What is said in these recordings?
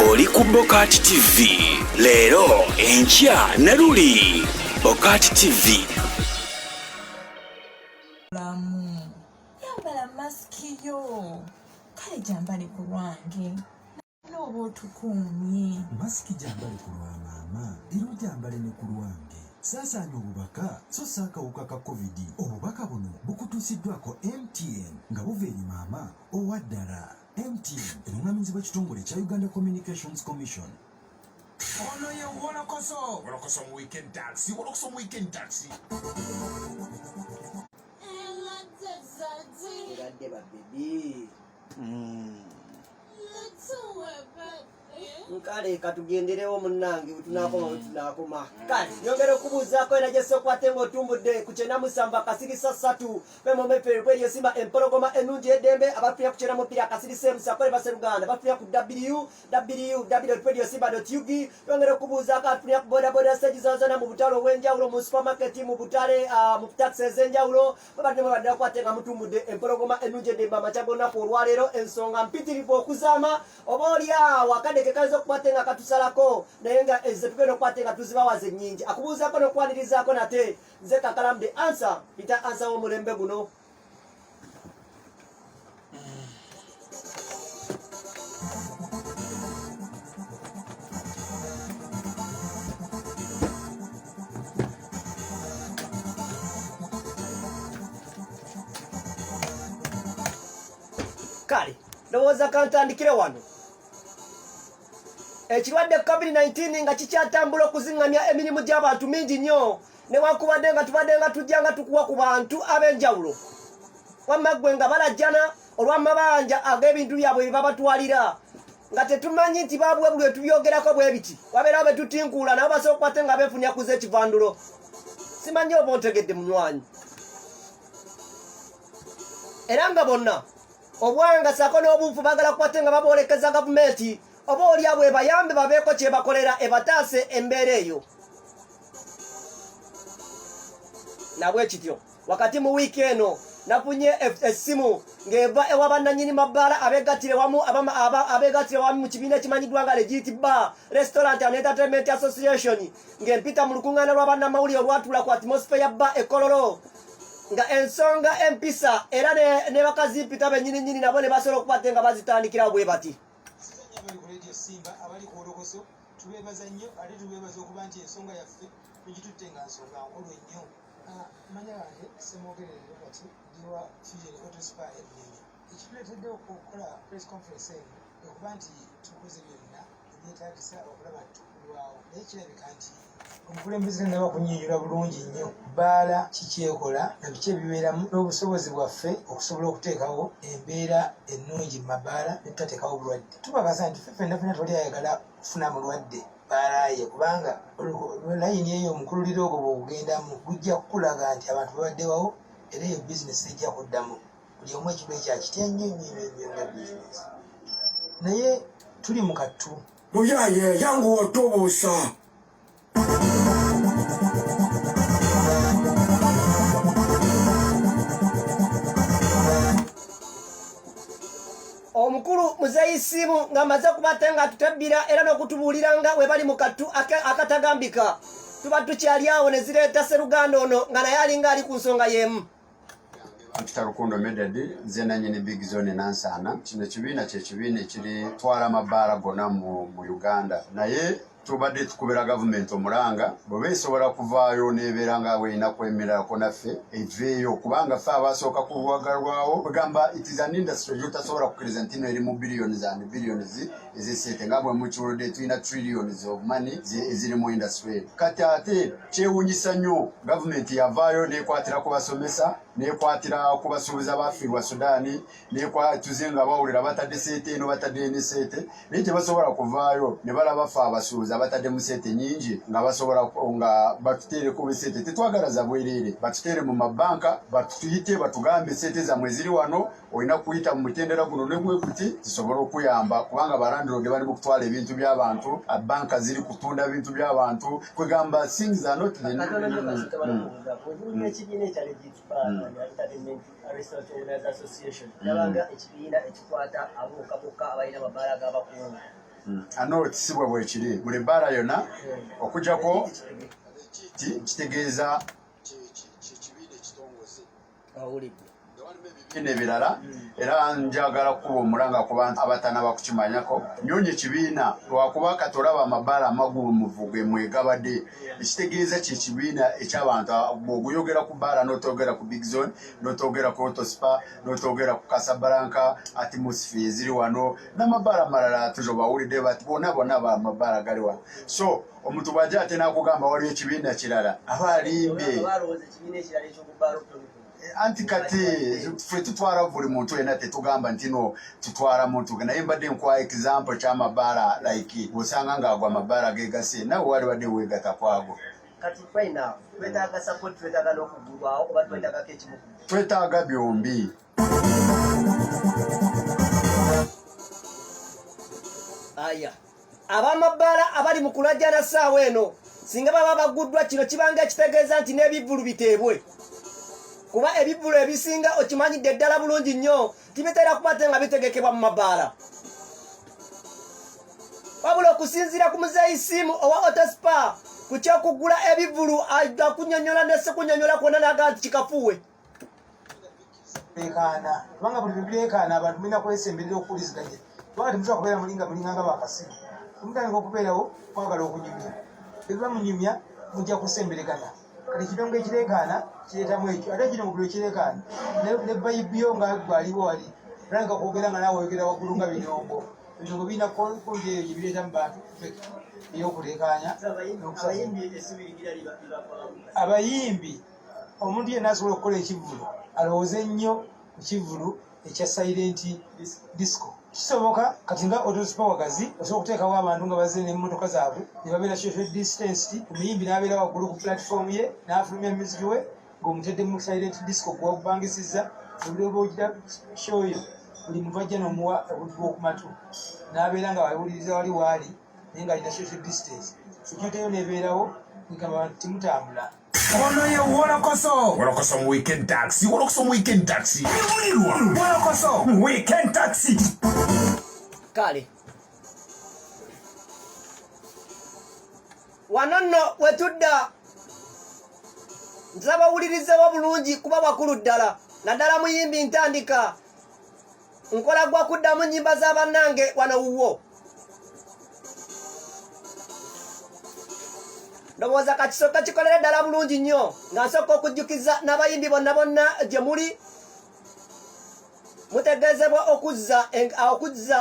Oli ku Bokati TV leero, enkya ne luli. Bokati TV. Lamu yambala masiki yo, kale gyambale ku lwange n'oba otukuumye. Masiki gyambale ku lwa maama era ogyambale ne ku lwange. Saasaanya obubaka so si akawuka ka COVID. Obubaka buno bukutuusiddwako MTN nga buva eri maama owa ddala. MTN erungamizibwa ekitongole ekya Uganda Communications Commission. Ono ye Wolokoso. Wolokoso mu weekend taxi. Wolokoso mu weekend taxi. Ebadde ba baby. Nkale katugenderewo munnange, wetunaakoma wetunaakoma. Kale nyongera okubuuzaako era gyesokwate ng'otumbudde ku 97.3 memomefere kweriyo Simba Empologoma ennungi eddembe abafiira ku 92.7 baseruganda bafiira ku www radio simba ug. Twongera okubuuzaako abafiira ku bodaboda stage zona mu butale obw'enjawulo, mu supermarket, mu butale, mu taxi ez'enjawulo, babadde mwebaddira kwate nga mutumbudde Empologoma ennungi eddembe amakya g'olunaku olwaleero. Ensonga mpitirivu okuzaama, oba oli awo akadde ke kayinza okukwate nga katusalako, naye nga ezze tugenda okukwate nga tuzibawaza ennyingi. Akubuuzaako n'okwanirizaako nate nze Kakalamu The Answer, Peter Answer w'omulembe guno. Kale ndowooza kantandikire wano. Ekirwadde COVID-19 nga kikyatambula okuziŋŋamya emirimu gy'abantu mingi nnyo, newankubadde nga tubadde nga tujja nga tukuwa ku bantu ab'enjawulo, wamma ggwe nga balajjana olw'amabanja ag'ebintu byabwe bye babatwalira, nga tetumanyi nti babwe buli wetubyogerako bwe biti wabeerawo be tutinkuula, nabo basobola okukwate nga beefunya kuza ekivandulo. Simanyi oba ontegedde, munywanyi. Era nga bonna obwanga sako n'obuufu baagala kukwate nga baboolekeza gavumenti, oba oli abo ebayambe babeeko kyebakolera ebataase embeera eyo. Nabwe kityo wakati mu wiiki eno nafunye essimu ng'eva ewa bannannyini mabbaala abeegattire wamu abeegattire wamu mu kibiina ekimanyiddwa nga Legit Bar Restaurant and Entertainment Association, ng'empita mu lukuŋŋaana lwa bannamawulire olwatuula ku Atmosphere Bar e Kololo, nga ensonga empisa era ne bakazimpita bennyini nnyini nabo ne basobola okukwate nga bazitandikirawo bwe bati. Sizanya abali ku Radio Simba, abali ku Wolokoso, tubeebaza nnyo ate tubeebaza okuba nti ensonga yaffe tugitutte nga nsonga nkulu nnyo. Manya gange Semwogerere, kati ndi wa Fusion Auto Spa Ennene. Ekituleetedde okukola press conference eno okuba nti tukoze byonna ebyetaagisa okulaba nti tukulwawo, naye kirabika nti omukulembeze tannaba kunnyonnyola bulungi nnyo bbaala kikyekola na biki ebibeeramu n'obusobozi bwaffe okusobola okuteekawo embeera ennungi mu mabaala ne tutateekawo bulwadde. Tubakasa nti ffe ffenna ffenna twali ayagala kufuna mulwadde bbaala ye, kubanga layini eyo omukululiro ogwo bw'ogugendamu gujja kukulaga nti abantu babaddewawo era eyo bizinesi ejja kuddamu. Buli omu ekintu ekyo akitya nnyo nnyo nnyo nnyo nga bizinesi, naye tuli mu kattu. Muyaye yanguwa otubuusa. Omukulu Muzeeyi Siimu ng'amaze okubate nga atutebbira era n'okutubuulira nga we bali mu kattu akatagambika, tuba tukyali awo ne zireeta Seruganda ono nga naye alinga ali ku nsonga y'emu. Mpita Rukundo Medad, nze nanyini Big Zone Nansana. Kino ekibiina kyekibiina ekiri twala amabaala gonna mu Uganda, naye tubadde tukubira gavumenti omulanga bweba esobola kuvaayo nebeera nga werina kwemerako naffe eveeyo, kubanga ffe abasooka kuwagalwawo. Kwegamba it is an industry gyotasobola kukkiriza nti no eri mu billions and billions ezesente, nga bwe mukiwulidde tulina trillions of money eziri mu industry eno. Kati ate kyewunyisa nnyo, gavumenti yavaayo nekwatira ku basomesa, nekwatira ku basuubuzi abafiirwa Sudaani, tuze nga bawulira batadde sente eno, batadde ene sente, naye tebasobola kuvaayo ne balaba ffe abasuubuzi abataddemu sente nyingi nga basobola nga batuteereko sente. Tetwagala za bwereere, batuteere mu mabanka, batuyite batugambe sente zammwe ziri wano, olina kuyita mu mutendera guno ne gwe guti zisobole okuyamba, kubanga ba landlord bali mu kutwala ebintu by'abantu, banka ziri kutunda bintu by'abantu. Kwegamba things are not the Katono nnyo kasita balakubuuza. Ojulira ekibiina ekya Legit Bar and Entertainment Restaurant Owners Association, ndabanga ekibiina ekikwata abooka bokka abalina amabaala g'abakungu. Ano sibwe bwekiri buli bbaala yonna okujjako kitegeeza kibiina ekitongoze ebibiina ebirala era njagala kukuba omulanga ku bantu abatanaba kukimanyako nyonyi ekibiina lwakuba kati olaba amabaala amagulumivu ge mwegabadde ekitegeeza kyekibiina ekyabantu bwoguyogera ku bbaala notogera ku big zone notogera ku autospa notogera ku kasabalanka atmosphere eziri wano n'amabaala amalala tuzo bawulidde bati bonna bonna amabaala gali wano so omuntu bwajja ate nakugamba waliwo ekibiina kirala aba alimbye anti kati ffe tutwala buli muntu yenna tetugamba nti no tutwala muntu naye mbadde nkuwa example kyamabaala like bwosanga nga agwo amabaala gegase nawe wali badde wegata kwago. Kati right now twetaaga support, twetaaga n'okugulwawo oba twetaagako ekimu? Twetaaga byombi. Aya, ab'amabbaala abali mu kulajjana ssaawa eno singa baba baguddwa, kino kibanga ekitegeeza nti n'ebivvulu biteebwe, kuba ebivvulu ebisinga okimanyidde ddala bulungi nnyo tibitera kuba te nga bitegekebwa mu mabbaala. Wabula okusinziira ku muzeeyi Siimu owa Autospa ku kyokugula ebivvulu, ajja kunyonyola ne sikunyonyola kwonna naga nti kikafuuwe. Leekaana, kubanga buli lwebileekaana abantu mulina kwesemberera okuwuliziganya, kubanga temusobola kubeera mulinga mulinganga bakasiru. Mutandika okubeerawo kwagala okunyumya, bwe munyumya mujja kusemberegana. Kati ekidongo ekireekaana kireetamu ekyo, ate kino buli ekireekaana ne bayibiyo nga gwaliwo wali otandika okwogera nga naawe oyogera waggulu nga bidongo. Ebidongo birina kundi eyo gye bireeta mu bantu ey'okuleekaanya. Abayimbi, omuntu yenna asobola okukola ekivvulu alowooze nnyo ku kivvulu ekya silent disco. Kisoboka kati nga Autospa wagazi, osobola okuteekawo abantu nga bazze n'emmotoka zaabwe ne babeera social distanced, omuyimbi n'abeera waggulu ku platform ye n'afulumya music we ng'omutedde mu silent disco gwewakupangisiza. Obuli ogira show yo, buli muntu ajja n'omuwa obuntu bw'okumatu n'abeera nga awuliriza wali waali, naye ng'alina social distance, security yo n'ebeerawo ngamba abantu timutambula. Ono ye Wolokoso. Wolokoso mu weekend taxi. Wolokoso mu weekend taxi. Iwulirwa. Wolokoso mu weekend taxi. Kale wano nno wetudda, nsaba owulirizewo bulungi kuba wakulu ddala, naddala muyimbi ntandika nkola gwa kuddamu nnyimba za bannange wano wuwo. Ndowooza kakisooka kikolere ddala bulungi nnyo nga nsooka okujjukiza n'abayimbi bonna bonna gye muli mutegeezebwa okuzza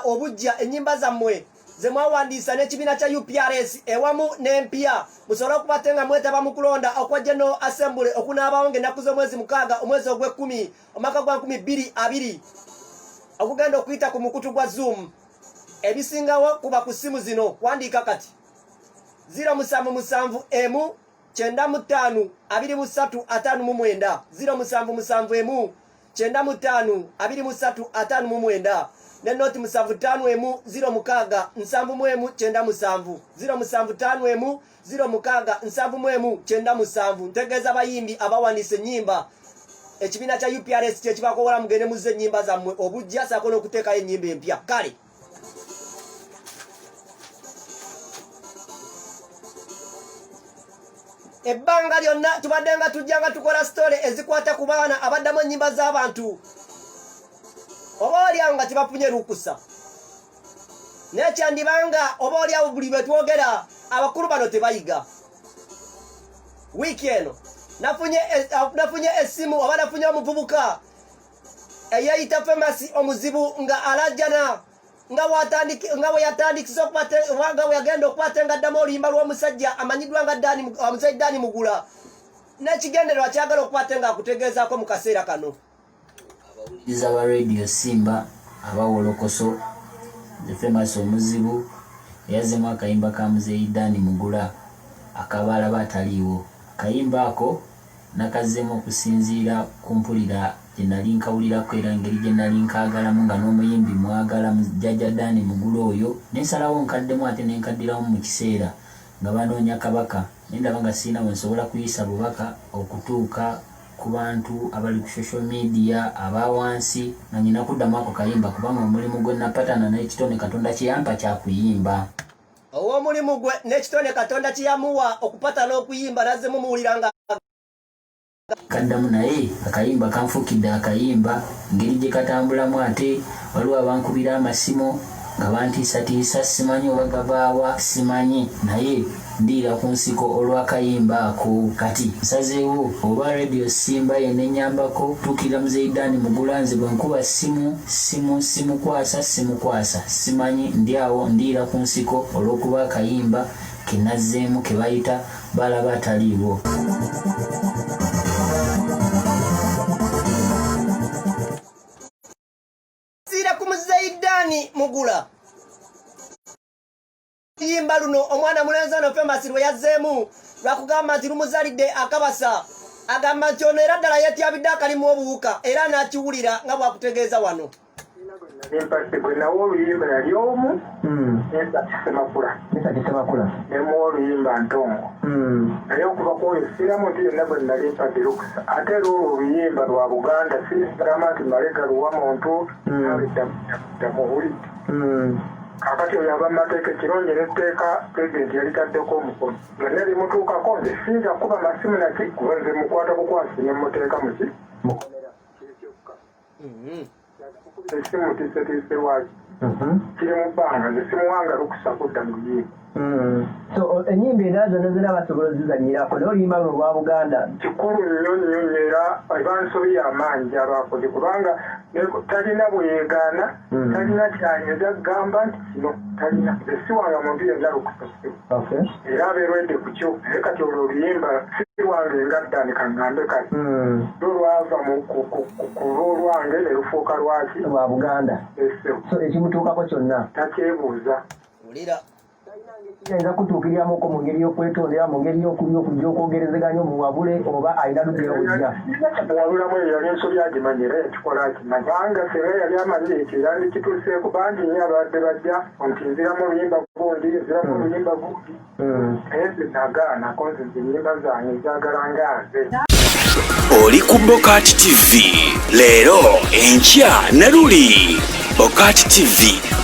obujja ennyimba zammwe ze mwawandiisa n'ekibiina kya UPRS ewamu n'empya, musobole okubate nga mwetaba mu kulonda okwa General Assembly okunaabawo ng'ennaku z'omwezi 6 omwezi ogw'ekkumi omwaka gwa 2020 okugenda okuyita ku mukutu gwa Zoom. Ebisingawo kuba ku ssimu zino, wandiika kati: 0771 95 23 59, 0771 95 23 59, ne noti 751 06 71 97, 0751 06 71 97. Ntegeeza bayimbi abawandiisa ennyimba, ekibiina kya UPRS kyekibakowola mugende muzze ennyimba zammwe obujja saako n'okuteekayo ennyimba empya. Kale ebbanga lyonna tubadde nga tujja nga tukola sitole ezikwata ku baana abaddamu ennyimba z'abantu, oba oliawo nga tebafunye lukusa, naye kyandibanga oba oliawo buli bwe twogera abakulu bano tebayiga. Wiiki eno nafunye essimu oba nafunye omuvubuka eyeyita Famous Omuzibu nga alajjana nga bwe yatandikisa nga bwe yagenda okukwata nga addamu oluyimba lw'omusajja amanyiddwa nga omusajja Dani Mugula, n'ekigendererwa kyagala okukwata nga akutegeezaako mu kaseera kano. Abawuliriza ba Radio Simba, abawolokoso, the Famous Omuzibu eyazzemu akayimba ka muzeeyi Dani Mugula akabaala ataliiwo. Akayimba ako nakazzeemu okusinziira ku mpulira gye nali nkawulirako era engeri gye nali nkaagalamu nga n'omuyimbi mwagala, jjajja Dani Mugula oyo, nensalawo nkaddemu ate nenkaddiramu mu kiseera nga banoonya kabaka, naye ndaba nga sirina we nsobola kuyisa bubaka okutuuka. ku bantu abali ku social media aba wansi nga nyina kuddamu ako kayimba kubanga omulimu gwe napatana n'ekitone Katonda kye yampa kya kuyimba. Ow'omulimu gwe n'ekitone Katonda kye yamuwa okupatana okuyimba nazzemu muwulira nga Kaddamu naye akayimba kanfuukidde akayimba engeri gye katambulamu ate waliwo abankubira amasimu nga bantiisatiisa simanyi oba gavaawa simanyi naye ndiira ku nsiko olw'akayimba ako kati nsazeewo oba Radio Simba y'enennyambako tuukirira Muzeeyi Dan Mugula nze bwe nkuba ssimu ssimu simukwasa simukwasa simanyi ndi awo ndiira ku nsiko olw'okuba akayimba ke nazzeemu ke bayita Balaba ataliiwo. Siira ku muzeeyi Dani Mugula. Luyimba luno omwana mulenzi ono Famous lwe yazzeemu lwakugamba nti lumuzalidde akabasa. Agamba nti ono era ddala yeetyabidde akalimu obuwuka era n'akiwulira nga bw'akutegeeza wano. Empase gwe nawa oluyimba yali omu Mesach Ssemakula. Mesach Ssemakula. Ne muwa oluyimba Ntongo. Naye okuva ku oyo sirina muntu yenna gwe nali mpadde lukusa. Ate era olwo oluyimba lwa Buganda sigamba nti mmale galuwa muntu naawe ddamu ddamu owulidde. Kaakati oyo aba mu mateeka ekirungi n'etteeka pulezidenti yalitaddeko omukono. Lyonna limutuukako nze siyinza kukuba masimu naki kuba nze mukwata bukwasi ne mmuteeka mu ki? Mu kkomera. Kiri kyokka. Essimu tiisetiise lwaki kiri mu bbanga nze simuwanga lukusa kudda mu luyimba. So ennyimba endala zonna zonna basobola ozizannyirako naye oluyimba luno olwa Buganda. Kikulu nnyo nnyo nnyo era eba nsobi ya maanyi gy'aba akoze kubanga talina bwe yeegaana, talina ky'ayinza kugamba nti kino talina. Nze siwanga muntu yenna lukusa ssebo. Era abeerwedde ku kyo naye kati olwo oluyimba si lwange nga Dan kaŋŋambe kale lwo lwava mu ku lw'olwange ne lufuuka lwaki? Lwa Buganda. Ssebo. So ekimutuukako kyonna. Takyebuuza. Wulira. Ayinza kutuukiriramuko mu ngeri y'okwetondera, mu ngeri y'okwogerezeganya omuwabule oba alina ludda bujja. Muwabulamu eyo yali ensobi agimanyi era yakikola akimanyi kubanga singa yali amanyi ekyo yandikituuseeko. Bangi nnyo abadde bajja nti nziramu oluyimba gundi, nziramu oluyimba gundi naye nze nagaana ko nze nze ennyimba zange nzagala nga nze. Oli ku Bokati TV leero, enkya ne luli. Bokati TV.